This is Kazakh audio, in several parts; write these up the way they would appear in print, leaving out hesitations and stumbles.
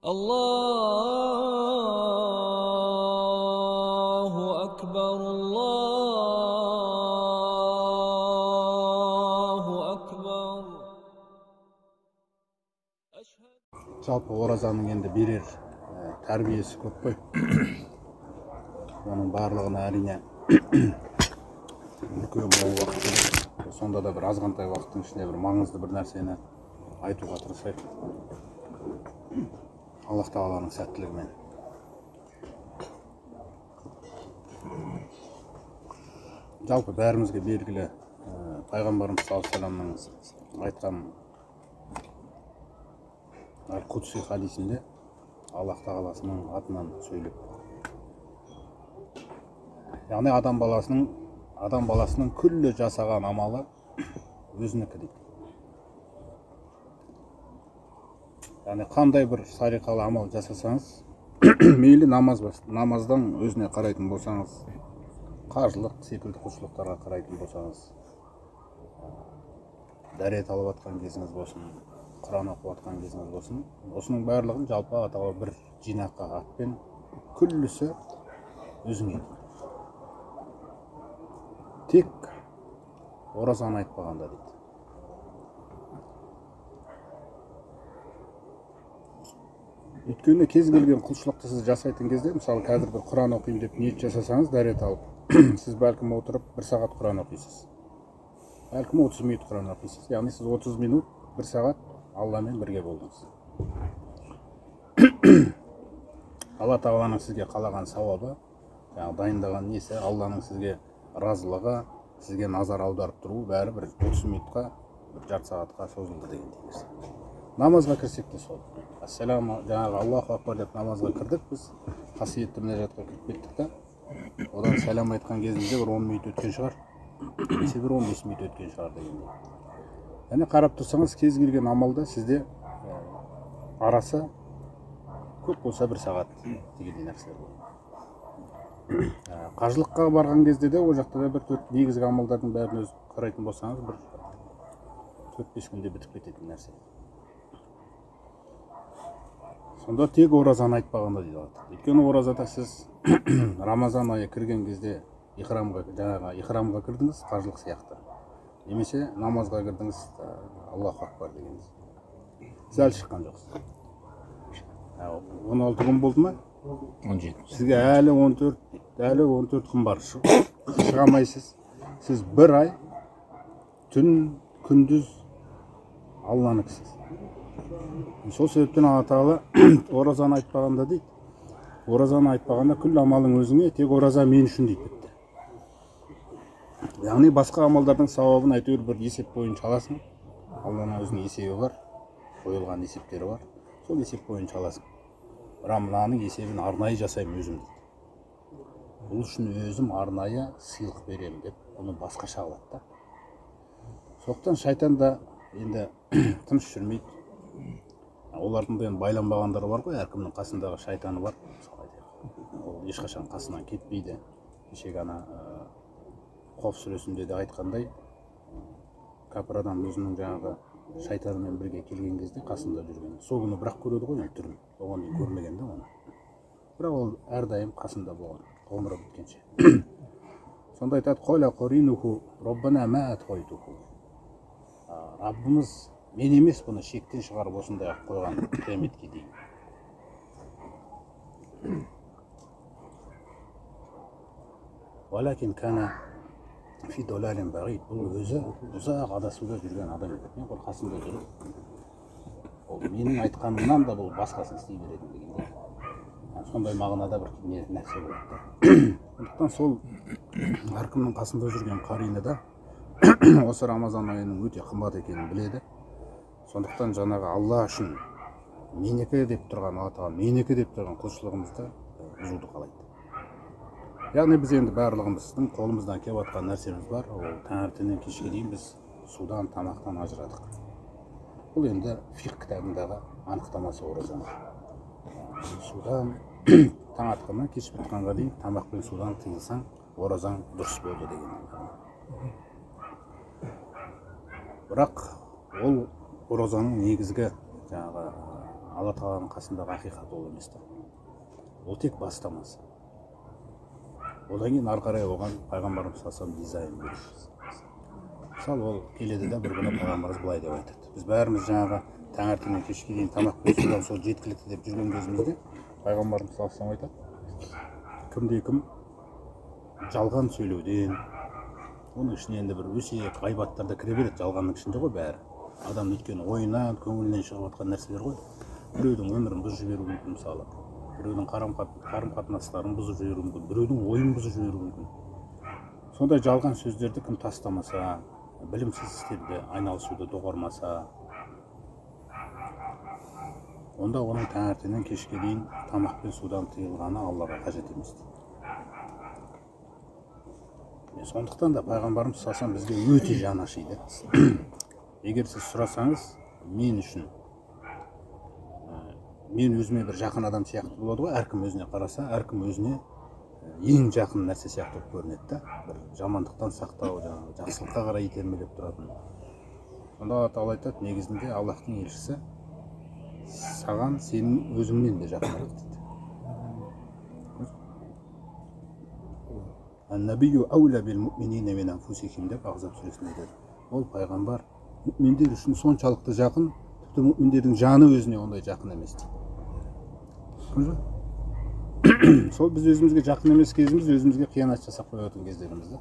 Allahu akbar, Allahu akbar. Жалпы оразаның енді берер тәрбиесі көп қой. Оның барлығына әрине үлкен мол уақыт керек. Сонда да бір азғантай уақыттың ішінде бір маңызды бір нәрсені айтуға тырысайық. Аллах тағаланың сәттілігімен. Жалпы бәрімізге белгілі пайғамбарымыз саллаллаху алейхи уассаламның айтқан Әл-Кудси хадисінде Аллах тағаласының атынан сөйлеп, яғни адам баласының күллі жасаған амалы өзінікі дейді. Яғни қандай бір сариқалы амал жасасаңыз, мейлі намаздан өзіне қарайтын болсаңыз, қажылық секілді құлшылықтарға қарайтын болсаңыз, дәрет алып атқан кезіңіз болсын, Құран оқып атқан кезіңіз болсын, осының барлығын жалпы атауы бір жинақы атпен күллісі өзіңе. Тек оразаны айтпағанда дейді. Өйткені кез келген құлшылықты сіз жасайтын кезде, мысалы қазір бір Құран оқимын деп ниет жасасаңыз, дәрет алып, сіз бәлкім отырып бір сағат Құран оқисыз. Бәлкім 30 минут Құран оқисыз. Яғни сіз 30 минут, бір сағат Алламен бірге болдыңыз. Алла тағаланың сізге қалаған сауабы, жаңағы дайындаған несі, Алланың сізге разылығы, сізге назар аударып тұруы бәрі бір 30 минутқа, бір жарты сағатқа созылды дегендей нәрсе. Намазға кірсек те сол. Ассаламу, жаңағы Аллаху акбар деп намазға кірдік біз, қасиетті мінәжатқа кіріп кеттік та. Одан сәлем айтқан кезімізде бір 10 минут өткен шығар, немесе бір 15 минут өткен шығар дегендей. Яғни қарап тұрсаңыз, кез келген амалда сізде арасы көп болса бір сағат дегендей нәрселер болады. Қажылыққа барған кезде де ол жақта да бір төрт негізгі амалдардың бәрін өзі қарайтын болсаңыз, бір 4-5 күнде бітіп кететін нәрсе. Сонда тек оразаны айтпағанда дейді Алла тағала. Өйткені оразада сіз Рамазан айы кірген кезде ихрамға кірдіңіз, қажылық сияқты. Немесе намазға кірдіңіз, Аллаху акбар дегеніңіз. Сіз әлі шыққан жоқсыз. 16 күн болды ма? 17. Сізге әлі 14, әлі 14 күн бар. Шыға алмайсыз. Сіз бір ай түн күндіз Алланыкісіз. Сол себептен Алла тағала оразаны айтпағанда дейді. Оразаны айтпағанда күллі амалың өзіңе, тек ораза мен үшін дейді бітті. Яғни басқа амалдардың сауабын әйтеуір бір есеп бойынша аласың. Алланың өзінің есебі бар, қойылған есептері бар. Сол есеп бойынша аласың. Бірақ мынаның есебін арнайы жасаймын өзім дейді. Бұл үшін өзім арнайы сыйлық беремін деп оны басқаша алады да. Сондықтан шайтан да енді тыныш жүрмейді. Олардың да енді байланбағандары бар ғой, әркімнің қасындағы шайтаны бар. Мысалы айтайық, ол ешқашан қасынан кетпейді. Кешегі ана Қоф сүресінде де айтқандай, кәпір адам өзінің жаңағы шайтанымен бірге келген кезде қасында жүрген. Сол күні бірақ көреді ғой енді түрін. Оған дейін көрмеген де оны. Бірақ ол әрдайым қасында болған, ғұмыры біткенше. Сонда айтады, Қола қоринуху роббана ма атғойтуху. Раббымыз мен емес бұны шектен шығарып осындай қылып қойған қияметке дейін. Уалакин кана фи долалин бағид. Бұл өзі ұзақ адасуда жүрген адам екен. Мен бұл қасында жүріп, ол менің айтқанымнан да бұл басқасын істей беретін дегендей. Сондай мағынада бір нәрсе болады да. Сондықтан сол әркімнің қасында жүрген қарины да осы Рамазан айының өте қымбат екенін біледі. Сондықтан жаңағы Алла үшін менікі деп тұрған, Алла тағала менікі деп тұрған құлшылығымызды бұзуды қалайды. Яғни біз енді барлығымыздың қолымыздан келіп жатқан нәрсеміз бар. Ол таңертеңнен кешке дейін біз судан, тамақтан ажырадық. Бұл енді фиқх кітабындағы анықтамасы оразаның. Судан таң атқаннан кеш батқанға дейін тамақ пен судан тыйылсаң, оразаң дұрыс болды деген. Бірақ ол оразаның негізгі жаңағы Алла тағаланың қасындағы ақиқат ол емес та. Ол тек бастамасы. Одан кейін ары қарай оған пайғамбарымыз саллаллаху алейхи дизайн береді. Мысалы, ол келеді да, бір күні пайғамбарымыз былай деп айтады. Біз бәріміз жаңағы таңертеңнен кешке дейін тамақ пен судан сол жеткілікті деп жүрген кезімізде пайғамбарымыз саллаллаху алейхи айтады: кімде кім жалған сөйлеуден, оның ішіне енді бір өсек, ғайбаттар да кіре береді, жалғанның ішінде ғой бәрі. Адамның өйткені ойынан, көңілінен шығып жатқан нәрселер ғой. Біреудің өмірін бұзып жіберуі мүмкін, мысалы, біреудің қарым қатынастарын бұзып жіберуі мүмкін, біреудің ойын бұзып жіберуі мүмкін. Сондай жалған сөздерді кім тастамаса, білімсіз істерді айналысуды доғармаса, онда оның таңертеңнен кешке дейін тамақ пен судан тыйылғаны Аллаға қажет емес дейді. Сондықтан да пайғамбарымыз саллаллаху алейхи бізге өте жаны ашиды. Егер сіз сұрасаңыз, мен үшін, мен өзіме бір жақын адам сияқты болады ғой, әркім өзіне қараса, әркім өзіне ең жақын нәрсе сияқты болып көрінеді да, бір жамандықтан сақтау, жаңағы жақсылыққа қарай итермелеп тұратын. Сонда Алла тағала айтады, негізінде Аллахтың елшісі саған сенің өзіңнен де жақынырақ дейді. Ан-набийю аула бил муъминина мин анфусихим деп Ахзаб сүресінде айтады. Ол пайғамбар мүминдер үшін соншалықты жақын, тіпті мүминдердің жаны өзіне ондай жақын емес дейді. Сол біз өзімізге жақын емес кезіміз, өзімізге қиянат жасап қоятын кездеріміз да.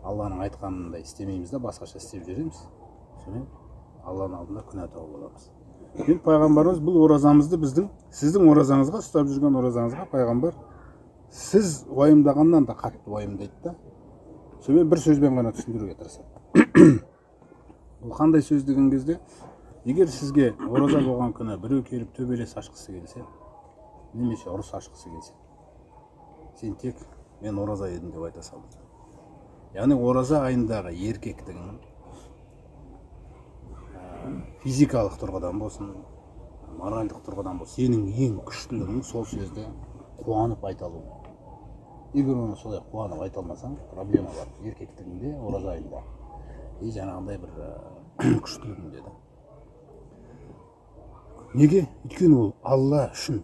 Алланың айтқанындай істемейміз да, басқаша істеп жүреміз. Сонымен Алланың алдында күнә тауып аламыз. Енді пайғамбарымыз бұл оразамызды біздің, сіздің оразаңызға, ұстап жүрген оразаңызға пайғамбар сіз уайымдағаннан да қатты уайымдайды да. Сонымен бір сөзбен ғана түсіндіруге тырысады. Бұл қандай сөз деген кезде, егер сізге ораза болған күні біреу келіп төбелес ашқысы келсе, немесе ұрыс ашқысы келсе, сен тек мен ораза едім деп айта сал. Яғни ораза айындағы еркектің физикалық тұрғыдан болсын, моральдық тұрғыдан болсын, сенің ең күштілігің сол сөзді қуанып айта алу. Егер оны солай қуанып айта алмасаң, проблема бар еркектігіңде, ораза айында. И жаңағындай бір күштілігіңде да. Неге? Өйткені ол Алла үшін.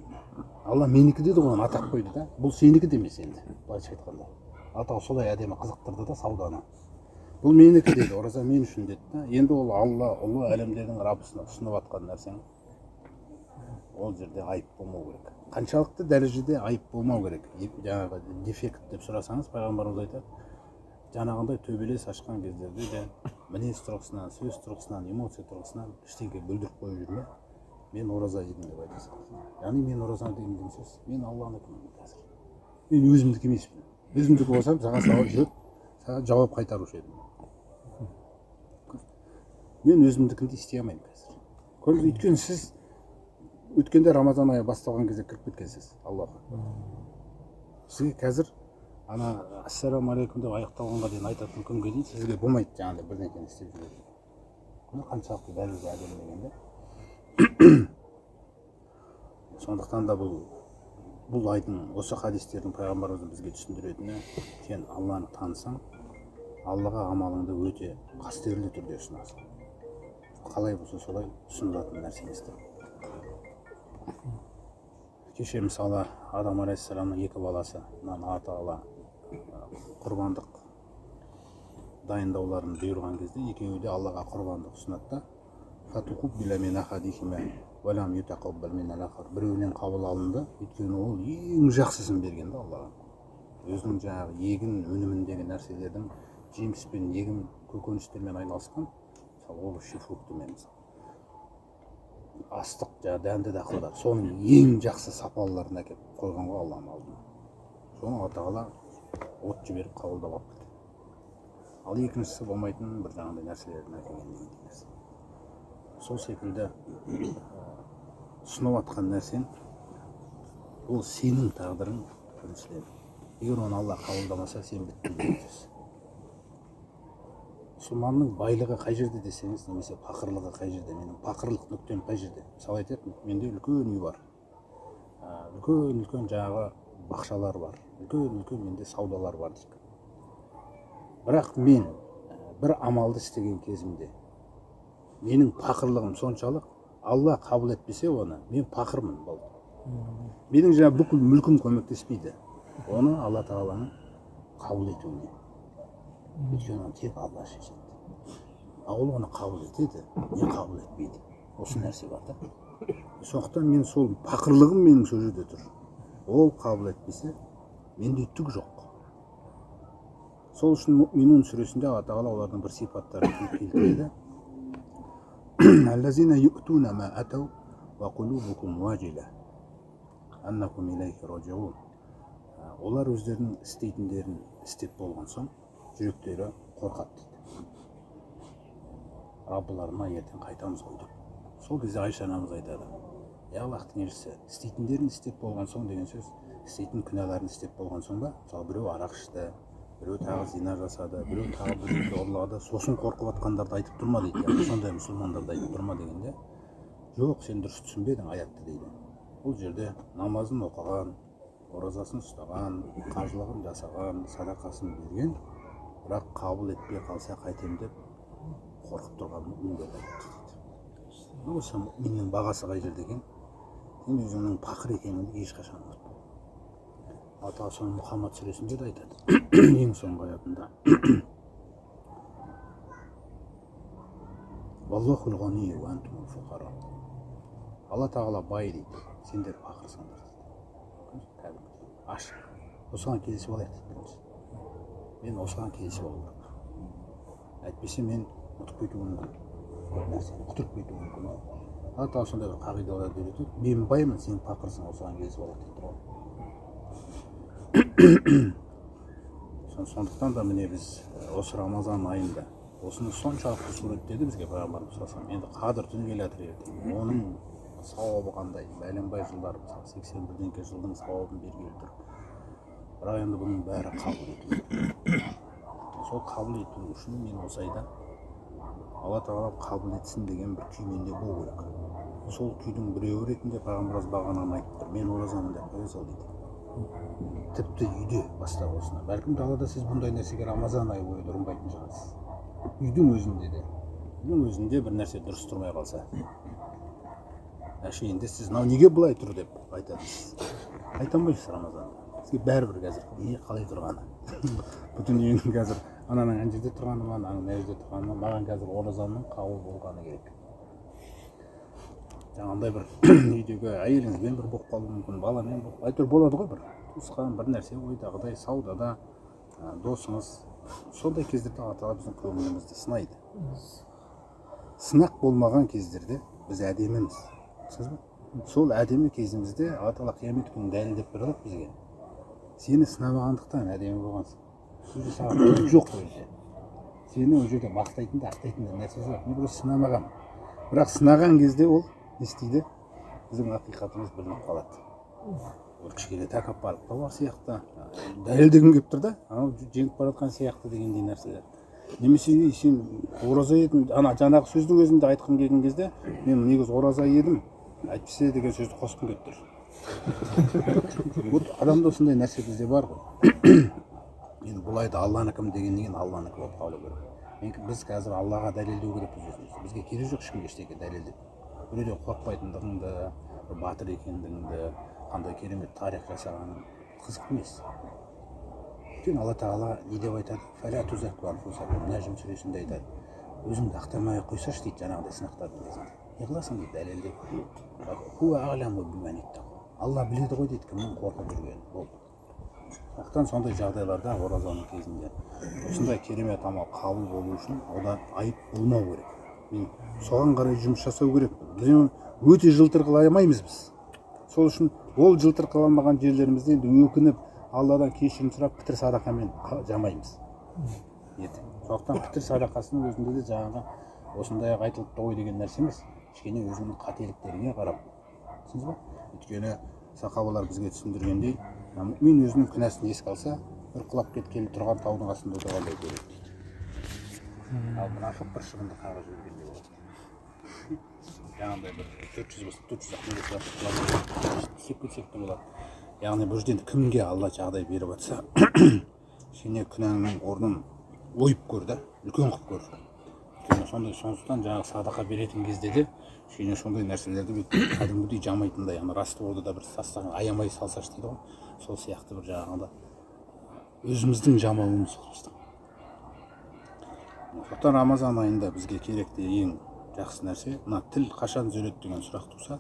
Алла менікі деді ғой, оны атап қойды да. Бұл сенікі де емес енді, былайша айтқанда. Атау солай әдемі қызықтырды да сауданы. Бұл менікі деді, ораза мен үшін деді да. Енді ол Алла, ұлы әлемдердің Раббысына ұсынып жатқан нәрсең, ол жерде айып болмау керек. Қаншалықты дәрежеде айып болмау керек? Жаңағы дефект деп сұрасаңыз, пайғамбарымыз айтады, жаңағындай төбелес ашқан кездерде де мінез тұрғысынан, сөз тұрғысынан, эмоция тұрғысынан ештеңе бүлдіріп қойып жүрме, мен ораза едім деп айта салады. Яғни мен ораза деген сөз, мен Алланыкімін қазір. Мен өзімдікі емеспін. Өзімдікі болсам, саған сауап жүріп, саған жауап қайтарушы едім. Мен өзімдікінде істей алмаймын қазір. Көрдіңіз, өйткені сіз өткенде Рамазан айы басталған кезде кіріп кеткенсіз Аллаға. Сізге қазір ана ассаламу алейкум деп аяқталғанға дейін айтатын күнге дейін сізге болмайды жаңағыдай бірдеңені істеп жүруге. Бұны қаншалықты дәлелге әдемілеген де. Сондықтан да бұл айдың, осы хадистердің пайғамбарымыздың бізге түсіндіретіні, сен Алланы танысаң, Аллаға амалыңды өте қастерлі түрде ұсынасың. Қалай болса солай ұсынылатын нәрсе емес те. Кеше мысалы Адам алейхиссаламның екі баласы, мынаны ата ала құрбандық дайындауларын бұйырған кезде екеуі де Аллаға құрбандық ұсынады да. Фатуқуббила мин ахадихима ва лам ютақаббал мин ал-ахар. Біреуінен қабыл алынды, өйткені ол ең жақсысын берген да Аллаға. Өзінің жаңағы егін өніміндегі нәрселердің жеміспен, егін көкөністермен айналысқан, мысалы овощи, фруктымен, мысалы астық, жаңағы дәнді дақылдар, соның ең жақсы сапалыларын әкеліп қойған ғой Алланың алдына. Соны Алла тағала от жіберіп қабылдап алып кетті. Ал екіншісі болмайтын бір жаңағыдай нәрселерін әкелген деген нәрсе. Сол секілді ұсынып жатқан нәрсең ол сенің тағдырың біріншіден. Егер оны Алла қабылдамаса, сен біттің деген сөз. Мұсылманның байлығы қай жерде десеңіз, немесе пақырлығы қай жерде, менің пақырлық нүктем қай жерде? Мысалы айтайық, менде үлкен үй бар, үлкен-үлкен жаңағы бақшалар бар, үлкен-үлкен менде саудалар бар дейік. Бірақ мен бір амалды істеген кезімде менің пақырлығым соншалық, Алла қабыл етпесе оны, мен пақырмын, болды. Менің жаңа бүкіл мүлкім көмектеспейді. Оны Алла тағаланың қабыл етуіне. Өйткені оны тек Алла шешеді. А ол оны қабыл етеді, не қабыл етпейді. Осы нәрсе бар да. Сондықтан мен сол пақырлығым менің сол жерде тұр. Ол қабыл етпесе, менде түк жоқ. Сол үшін Муминун сүресінде Алла тағала олардың бір сипаттарын келтіреді. Аллазина ю'туна ма атау ва кулубухум важила аннахум илайхи раджиун. Олар өздерінің істейтіндерін істеп болған соң жүректері қорқады дейді. Раббыларына ертең қайтамыз ғой деп. Сол кезде Айша анамыз айтады: "Ей Аллахтың елшісі, істейтіндерін істеп болған соң деген сөз, істейтін күнәларын істеп болған соң ба? Мысалы, біреу арақ ішті, біреу тағы зина жасады, біреу тағы біреуді ұрлады, сосын қорқып жатқандарды айтып тұр ма дейді. Яғни сондай мұсылмандарды айтып тұр ма дегенде, жоқ, сен дұрыс түсінбедің аятты дейді. Бұл жерде намазын оқыған, оразасын ұстаған, қажылығын жасаған, садақасын берген, бірақ қабыл етпей қалса қайтем деп қорқып тұрған мүминдерді айтты дейді. Осы мүминнің бағасы қай жерде екен? Сен өзіңнің пақыр екеніңді ешқашан ұмытпа. Алла тағала соны Мұхаммад сүресінде де айтады. Ең соңғы аятында. Валлахул ғанийю уа антумул фуқара. Алла тағала бай дейді, сендер пақырсыңдар дейді. Кәдімгідей ашық. Осыған келісіп алайық дейді бірінші. Мен осыған келісіп алу керек. Әйтпесе мен ұтып кетуім мүмкін. Көп нәрсені құтырып кетуім мүмкін. Алла тағала сондай бір қағидаларды үйретеді. Мен баймын, сен пақырсың, осыған келісіп алайық деп тұр ғой. Сондықтан да міне біз осы Рамазан айында осыны соншалықты суреттеді бізге пайғамбарымыз саллаллаху алейхи вассалам. Енді Қадір түні келе жатыр ертең. Оның сауабы қандай? Бәленбай жылдар, мысалы, 80 бірдеңке жылдың сауабын бергелі тұр. Бірақ енді бұның бәрі қабыл ету керек. Сол қабыл ету үшін мен осы айда Алла тағала қабыл етсін деген бір күй менде болу керек. Сол күйдің біреуі ретінде пайғамбарымыз бағананы айтып тұр. Мен оразамын деп қоя сал дейді. Тіпті үйде бастап осыны. Бәлкім далада сіз бұндай нәрсеге Рамазан айы бойы ұрынбайтын шығарсыз. Үйдің өзінде де. Үйдің өзінде бір нәрсе дұрыс тұрмай қалса. Әшейінде сіз мынау неге былай тұр деп айтасыз. Айта алмайсыз Рамазанда. Сізге бәрібір қазір не қалай тұрғаны. Бүтін үйінің қазір ананың ана жерде тұрғаны ма, ананың мына жерде тұрғаны ма, маған қазір оразамның қабыл болғаны керек. Жаңағындай бір үйдегі әйеліңізбен бір болып қалуы мүмкін, баламен болып, әйтеуір болады ғой бір туысқан бір нәрсе ойдағыдай саудада, досыңыз. Сондай кездерде Алла тағала біздің көңілімізді сынайды. Сынақ болмаған кездерде біз әдеміміз. Түсіндіңіз бе? Сол әдемі кезімізде Алла тағала қиямет күнін дәлелдеп бере алады бізге. Сені сынамағандықтан әдемі болғансың. Ол жерде саған түк жоқ ол жерде. Сені ол жерде мақтайтын да, ақтайтын да нәрсе жоқ. Мен просто сынамаған. Бірақ сынаған кезде ол не істейді? Біздің ақиқатымыз білініп қалады. Ол кішкене тәкаппарлық та бар сияқты. Дәлелдегім келіп тұр да, анау жеңіп бара жатқан сияқты дегендей нәрселер. Немесе ей, сен ораза едің, ана жаңағы сөздің өзінде айтқым келген кезде мен негізі ораза едім, әйтпесе деген сөзді қосқым келіп тұр. Вот адамда осындай нәрсе бізде бар ғой. Енді бұл айда Алланікім дегеннен кейін Алланікі болып қалу керек. Біз қазір Аллаға дәлелдеу керекпіз өзімізді. Бізге керегі жоқ ешкімге ештеңе дәлелдеп. Біреуден қорықпайтындығыңды, бір батыр екендігіңді, қандай керемет тарих жасағаның қызық емес. Өйткені Алла тағала не деп айтады? Фәлә тузакку анфусакум, Нәжім сүресінде айтады. Өзіңді ақтамай ақ қойсашы дейді жаңағыдай сынақтардың кезінде. Не қыласың дейді дәлелдеп. Хуа ағламу биман иттақа. Алла біледі ғой дейді кімнің қорқып жүргенін. Болды. Сондықтан сондай жағдайларда оразаның кезінде осындай керемет амал қабыл болу үшін ода айып болмау керек. Мен соған қарай жұмыс жасау керекпін. Біз оны өте жылтыр қыла алмаймыз біз. Сол үшін ол жылтыр қыла алмаған жерлерімізде енді өкініп Алладан кешірім сұрап пітір садақамен жамаймыз. Ертең. Сондықтан пітір садақасының өзінде де жаңағы осындай ақ айтылыпты ғой деген нәрсе емес. Кішкене өзіңнің қателіктеріңе қарап. Түсіндіңіз ба? Өйткені сахабалар бізге түсіндіргендей, мүмин өзінің күнәсін еске алса, бір құлап кеткелі тұрған таудың астында отырғандай көреді дейді. Ал мұнафық бір шыбынды қағып жібергендей болады. Жаңағындай бір 400 болса, 400 ақ немесе құлап түсіп кетсек те болады. Яғни бұл жерде енді кімге Алла жағдай беріп жатса, кішкене күнәңнің орнын ойып көр да, үлкен қылып көр. Өйткені Сондай, сондықтан жаңағы садақа беретін кезде де кішкене сондай нәрселерді бүйтіп кәдімгідей жамайтындай, ана растворды да бір тастаған аямай салсашы дейді ғой, сол сияқты бір жаңағыда өзіміздің жамауымыз сол біздің. Сондықтан Рамазан айында бізге керекті ең жақсы нәрсе, мына тіл қашан түзеледі деген сұрақ туса,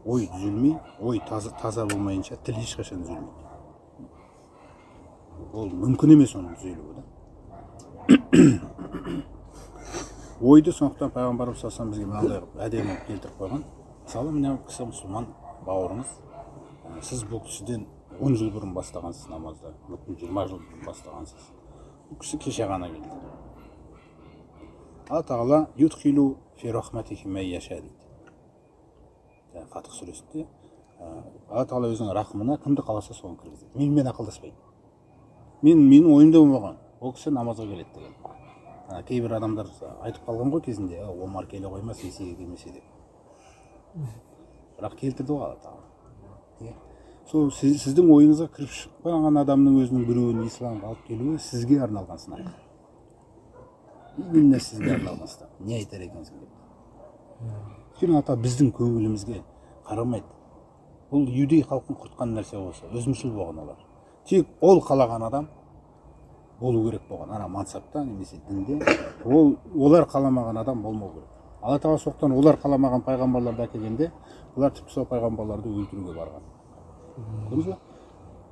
ой түзелмей, ой таза болмайынша тіл ешқашан түзелмейді. Ол мүмкін емес оның түзелуі да. Ойды сондықтан пайғамбарымыз саллаллаху алейхи вассалам бізге мынандай қылып әдемі қылып келтіріп қойған. Мысалы, мына кісі мұсылман бауырыңыз, сіз бұл кісіден 10 жыл бұрын бастағансыз намазды, мүмкін 20 жыл бұрын бастағансыз. Бұл кісі кеше ғана келді. Алла тағала юдхилу фи рахматихи май яша дейді. Фатих сүресінде Алла тағала өзінің рахымына кімді қаласа соны кіргізеді. Менімен ақылдаспайды. Менің ойымда болмаған. Ол кісі намазға келеді деген. Кейбір адамдар айтып қалған ғой кезінде, Омар келе қоймас, есеге келмесе деп. Бірақ келтірді ғой Алла тағала. Сол сіздің ойыңызға кіріп шықпаған адамның өзінің біреуін исламға алып келуі сізге арналған сынақ. Именно сізге арналған сынақ. Не айтар екенсің деп. Өйткені ата біздің көңілімізге қарамайды. Бұл иудей халқын құртқан нәрсе болса, өзімшіл болған олар. Тек ол қалаған адам болу керек болған. Ана мансапта немесе дінде олар қаламаған адам болмау керек. Алла тағала соқтан олар қаламаған пайғамбарларды әкелгенде, олар тіпті сол пайғамбарларды өлтіруге барған. Көрдіңіз бе?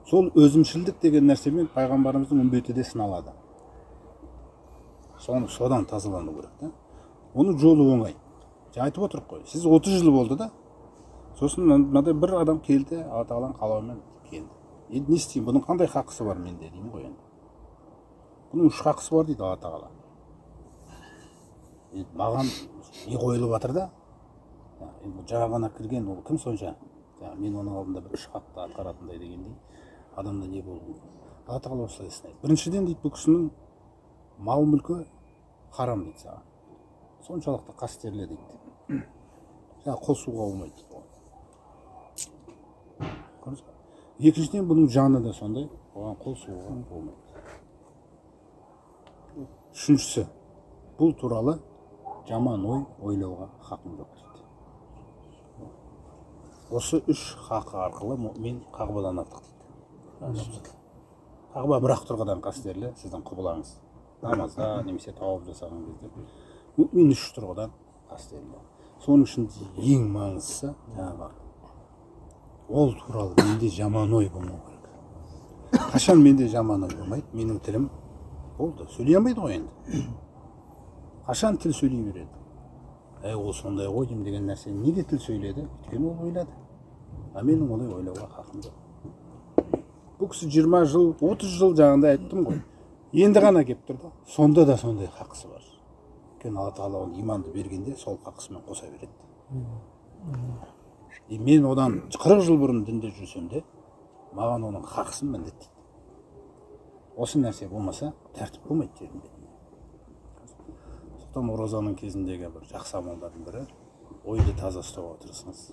Сол өзімшілдік деген нәрсемен пайғамбарымыздың үмбеті де сыналады. Содан тазалану керек та. Оның жолы оңай. Жаңа айтып отырмық қой. Сіз 30 жыл болды да. Сосын мынадай бір адам келді, Алла тағаланың қалауымен келді. Енді не істеймін? Бұның қандай хақысы бар менде деймін ғой енді. Бұның 3 хақысы бар дейді Алла тағала. Енді маған не қойылып жатыр да? Енді жаңа ғана кірген ол кім сонша? Мен оның алдында бір 3 хақты атқаратындай дегендей адамда не болуы мүмкін? Алла тағала осылай сынайды. Біріншіден дейді, бұл кісінің мал мүлкі харам дейді саған. Соншалықты қастерлі дейді. Жаңа қол суға болмайды дейді оған. Көрдіңіз бе? Екіншіден, бұның жаны да сондай, оған қол суға болмайды. Үшіншісі, бұл туралы жаман ой ойлауға хақым жоқ дейді. Осы 3 хақы арқылы мен Қағбадан артық дейді. Қағба бір-ақ тұрғыдан қастерлі, сіздің құбылаңыз. Намазда немесе тауап жасаған кезде мүмин 3 тұрғыдан қастерлі. Соның ішінде ең маңыздысы жаңағы ол туралы менде жаман ой болмау керек. Қашан менде жаман ой болмайды, менің тілім болды, сөйлей алмайды ғой енді. Қашан тіл сөйлей береді? Ол сондай ғой деймін деген нәрсе неге тіл сөйледі? Өйткені ол ойлады. А менің олай ойлауға хақым жоқ. Бұл кісі 20 жыл, 30 жыл жаңағындай айттым ғой. Енді ғана келіп тұр да. Сонда да сондай хақысы бар. Өйткені Алла тағала оны иманды бергенде сол хақысымен қоса береді. Мен одан 40 жыл бұрын дінде жүрсем де, маған оның хақысын міндеттейді. Осы нәрсе болмаса, тәртіп болмайды жердің бетінде. Сондықтан оразаның кезіндегі бір жақсы амалдардың бірі ойды таза ұстауға тырысыңыз.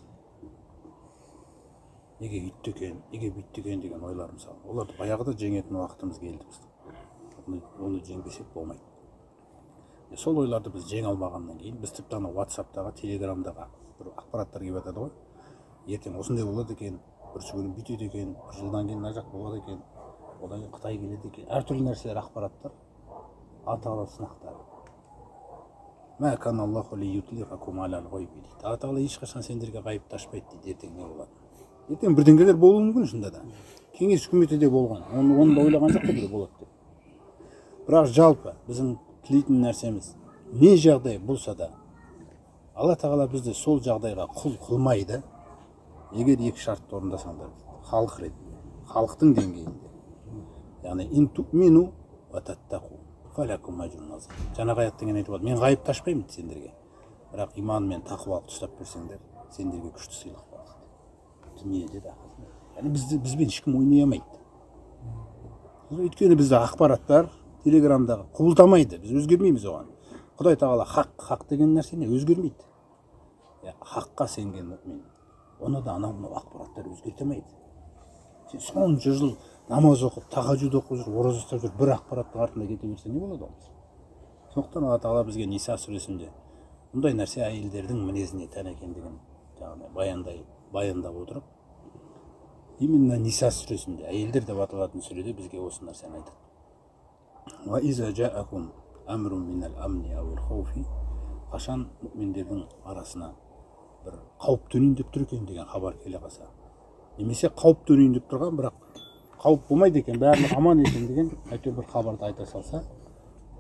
Неге үйтті екен, неге бүйтті екен деген ойлар мысалы. Оларды баяғыда жеңетін уақытымыз келді біздің. Оны жеңбесек болмайды. Сол ойларды біз жеңе алмағаннан кейін, біз тіпті ана WhatsApp-тағы, Telegram-дағы бір ақпараттар келіп жатады ғой. Ертең осындай болады екен, бірінші күні бүйтеді екен, бір жылдан кейін мына жақ болады екен, одан кейін Қытай келеді екен. Әртүрлі нәрселер, ақпараттар, Алла тағала сынақтары. Мә каналлаху лиютлиғакум алал ғайби дейді. Алла тағала ешқашан сендерге ғайыпты ашпайды дейді, ертең не болады. Ертең бірдеңелер болуы мүмкін шында да. Кеңес үкіметі де болған. Оны да ойлаған жоқ та болады деп. Бірақ жалпы біздің тілейтін нәрсеміз не жағдай болса да Алла тағала бізді сол жағдайға құл қылмайды. Егер екі шартты орындасаңдар, халық ретінде, халықтың деңгейінде. Яғни ин ту'мину ва таттақу фалакум ажрун азим. Жаңағы аятта деген айтып отыр, мен ғайыпты ашпаймын сендерге. Бірақ иман мен тақуалықты ұстап берсеңдер, сендерге күшті сыйлық бар дейді. Дүниеде де ақырет. Яғни бізбен ешкім ойнай алмайды. Өйткені бізді ақпараттар Телеграмдағы құбылтамайды, біз өзгермейміз оған. Құдай тағала хақ, хақ деген нәрсе не өзгермейді. Хаққа сенген мүмин, оны да анау мынау ақпараттар өзгерте алмайды. Сен сонша жыл намаз оқып, тахажжуд оқып жүр, ораза ұстап жүр, бір ақпараттың артында кете берсе не болады ол? Сондықтан Алла тағала бізге Ниса сүресінде мұндай нәрсе әйелдердің мінезіне тән екендігін жаңағы баяндап отырып, именно Ниса сүресінде, әйелдер деп аталатын сүреде бізге осы нәрсені айтады. Қашан мүминдердің арасына бір қауіп төнейін деп тұр екен деген хабар келе қалса, немесе қауіп төнейін деп тұрған, бірақ қауіп болмайды екен, барлығы аман екен деген әйтеуір бір хабарды айта салса,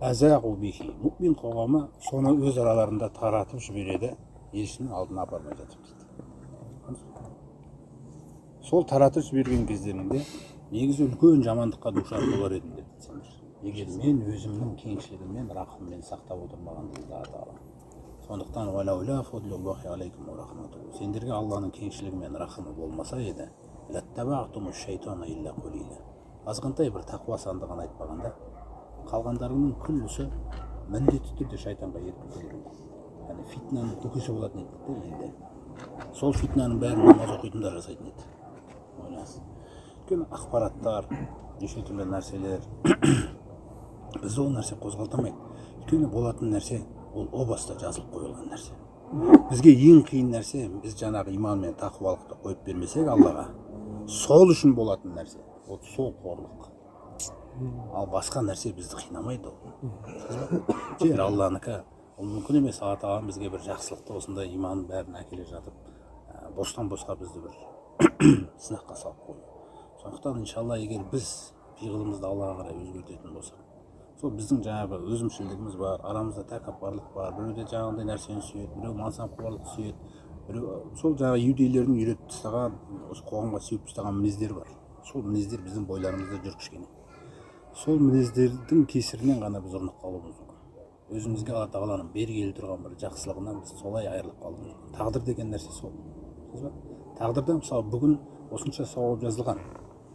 әзағу бихи, мүмин қоғамы соны өз араларында таратып жібереді, елшінің алдына апармай жатып дейді. Сол таратып жіберген кездерінде негізі үлкен жамандыққа душар болар едім деп сендер. Егер мен өзімнің кеңшілігіммен, рахыммен сақтап отырмаған дейді Алла тағала. Сондықтан сендерге Алланың кеңшілігі мен рахымы болмаса еді, азғантай бір тақуа сандығын айтпағанда, қалғандарының күллісі міндетті түрде шайтанға еріп кетер еді. Яғни фитнаның көкесі болатын еді елде. Сол фитнаның бәрін намаз оқитындар жасайтын еді. Ойлаңыз. Өйткені ақпараттар, неше түрлі нәрселер бізді ол нәрсе қозғалтамайды. Өйткені болатын нәрсе ол о баста жазылып қойылған нәрсе. Бізге ең қиын нәрсе, біз жаңағы иман мен тақуалықты қойып бермесек Аллаға, сол үшін болатын нәрсе, ол сол қорлық. Ал басқа нәрсе бізді қинамайды ол. Жер Алланікі, ол мүмкін емес. Алла тағала бізге бір жақсылықты, осындай иманның бәрін әкеле жатып, бостан босқа бізді бір сынаққа салып қою. Сондықтан иншалла, егер біз пиғылымызды Аллаға қарай өзгертетін болсақ, сол біздің жаңағы өзімшілдігіміз бар, арамызда тәкаппарлық бар, біреу де жаңағындай нәрсені сүйеді, біреу мансапқорлық сүйеді, біреу сол жаңағы иудейлердің үйретіп тастаған, осы қоғамға сеуіп тастаған мінездер бар. Сол мінездер біздің бойларымызда жүр кішкене. Сол мінездердің кесірінен ғана біз ұрынып қалуымыз мүмкін. Өзімізге Алла тағаланың бергелі тұрған бір жақсылығынан біз солай айырылып қалуымыз мүмкін. Тағдыр деген нәрсе сол. Тағдырда мысалы бүгін осынша сауап жазылған.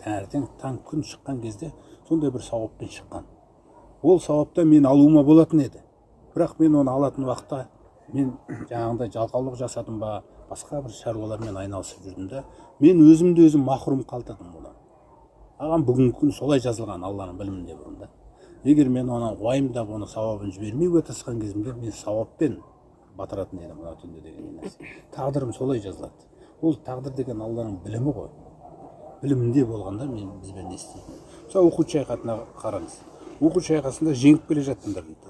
Таңертең таң күн шыққан кезде сондай бір сауаппен шыққан. Ол сауапта мен алуыма болатын еді. Бірақ мен оны алатын уақытта мен жаңағындай жалқаулық жасадым ба, басқа бір шаруалармен айналысып жүрдім да, мен өзімді өзім махрұм қалдырдым одан. Аған бүгінгі күн солай жазылған Алланың білімінде бұрында. Егер мен оны уайымдап, оны сауабын жібермеуге тырысқан кезімде мен сауаппен батыратын едім мына түнде деген нәрсе. Тағдырым солай жазылады. Ол тағдыр деген Алланың білімі ғой. Білімінде болғанда мен бізбен не істейтін. Мысалы Ухуд шайқасына қараңыз. Ухуд шайқасында жеңіп келе жаттыңдар дейді.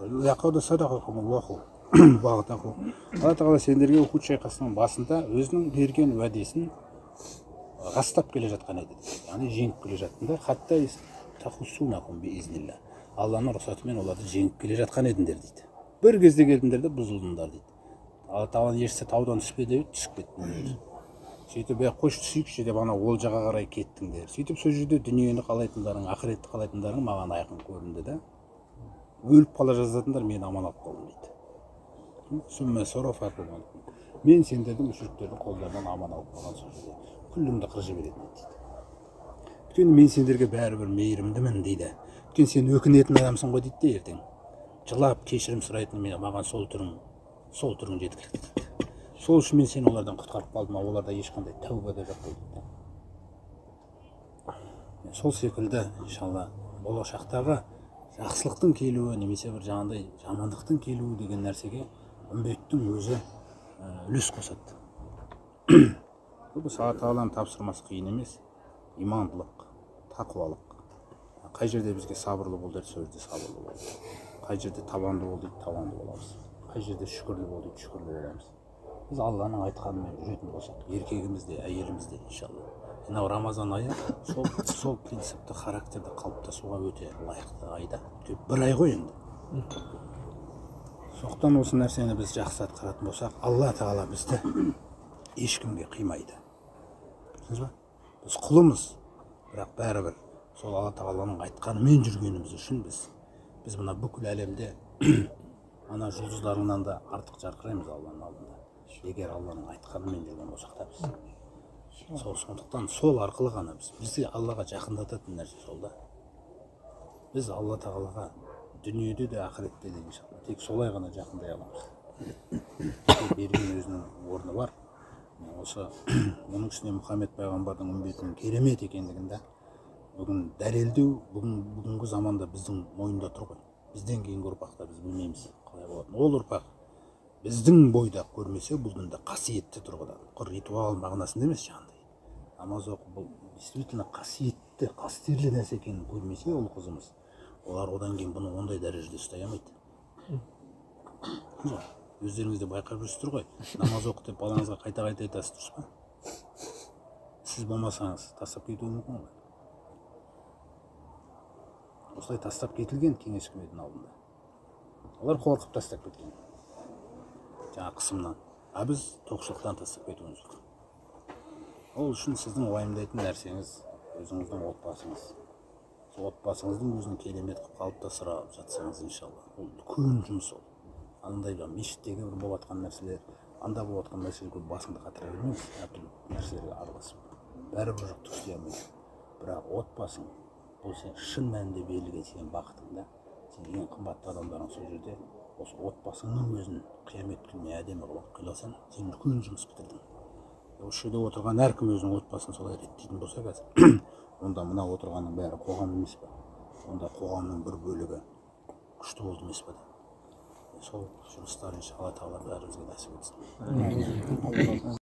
Алла тағала сендерге Ухуд шайқасының басында өзінің берген уәдесін растап келе жатқан еді. Яғни жеңіп келе жаттыңдар. Хатта тахуссунакум биизнилла. Алланың рұқсатымен оларды жеңіп келе жатқан едіңдер дейді. Бір кезде келдіңдер де бұзылдыңдар дейді. Алла тағаланың елшісі таудан түспе деп түсіп кеттіңдер. Сөйтіп, қош түсейікші деп ана олжаға қарай кеттіңдер. Сөйтіп сол жерде дүниені қалайтындарың, ақыретті қалайтындарың маған айқын көрінді да. Өліп қала жаздадыңдар, мен аман алып қалдым дейді. Мен сендерді мүшриктердің қолдарынан аман алып қалған сол жерде. Күлімді қыр жіберетін дейді. Өйткені мен сендерге бәрібір мейірімдімін дейді. Өйткені сен өкінетін адамсың ғой дейді де ертең. Жылап кешірім сұрайтын мен, маған сол түрің жеткілікті дейді. Сол үшін мен сені олардан құтқарып қалдым, ал оларда ешқандай тәуба да жоқ қой дейді. Сол секілді иншалла болашақтағы жақсылықтың келуі немесе бір жаңағындай жамандықтың келуі деген нәрсеге үмбеттің өзі үлес қосады. Бұл Алла тағаланың тапсырмасы қиын емес. Имандылық, тақуалық. Қай жерде бізге сабырлы бол деді, сол жерде сабырлы бол. Қай жерде табанды бол дейді, табанды боламыз. Қай жерде шүкірлі бол дейді, шүкірлі боламыз. Біз Алланың айтқанымен жүретін болсақ, еркегіміз де, әйеліміз де иншалла. Мынау Рамазан айы сол принципті, характерді қалыптасуға өте лайықты айда. Бір ай ғой енді. Сондықтан осы нәрсені біз жақсы атқаратын болсақ, Алла тағала бізді ешкімге қимайды. Түсіндіңіз ба? Біз құлымыз, бірақ бәрібір сол Алла тағаланың айтқанымен жүргеніміз үшін біз мына бүкіл әлемде ана жұлдыздарынан да артық жарқыраймыз Алланың алдында. Егер Алланың айтқанымен жүрген болсақ та біз. Сондықтан сол арқылы ғана бізді Аллаға жақындататын нәрсе сол да. Біз Алла тағалаға дүниеде де ақыретте де иншалла тек солай ғана жақындай аламыз. Берген өзінің орны бар. Осы оның үстіне Мұхаммед пайғамбардың үмбетінің керемет екендігін де бүгін дәлелдеу бүгінгі заманда біздің мойында тұр ғой. Бізден кейінгі ұрпақта біз білмейміз қалай болатынын. Ол ұрпақ біздің бойда көрмесе, бұл дінді қасиетті тұрғыдан, құр ритуал мағынасында емес, жаңағыдай намаз оқу бұл действительно қасиетті, қастерлі нәрсе екенін көрмесе, ол қызымыз, олар одан кейін бұны ондай дәрежеде ұстай алмайды. Өздеріңіз де байқап жүрсіздер ғой, намаз оқы деп балаңызға қайта-қайта айтасыз, дұрыс па? Сіз болмасаңыз тастап кетуі мүмкін ғой. Осылай тастап кетілген кеңес үкіметінің алдында. Олар қорқып тастап кеткен. Жаңа қысымнан. А біз тоқшылықтан тастап кетуіміз мүмкін. Ол үшін сіздің уайымдайтын нәрсеңіз өзіңіздің отбасыңыз. Сол отбасыңыздың өзін керемет қылып қалыптастыра жатсаңыз, иншалла. Ол үлкен жұмыс ол. Андай бір мешіттегі бір болып жатқан нәрселер, анда болып жатқан нәрселер көп басыңды қатыра бермеңіз, әртүрлі нәрселерге араласып. Бәрібір жоқ түк істей алмайсың. Бірақ отбасың, бұл сен шын мәнінде берілген сенің бақытың да, сен ең қымбатты адамдарың сол жерде, осы отбасыңның өзін қиямет күніне әдемі қылып қиласаң, сен үлкен жұмыс бітірдің. Осы жерде отырған әркім өзінің отбасын солай реттейтін болса қазір, онда мына отырғанның бәрі қоғам емес пе? Онда қоғамның бір бөлігі күшті болды емес пе? Сол жұмыстар иншалла тағала бәрімізге нәсіп етсін.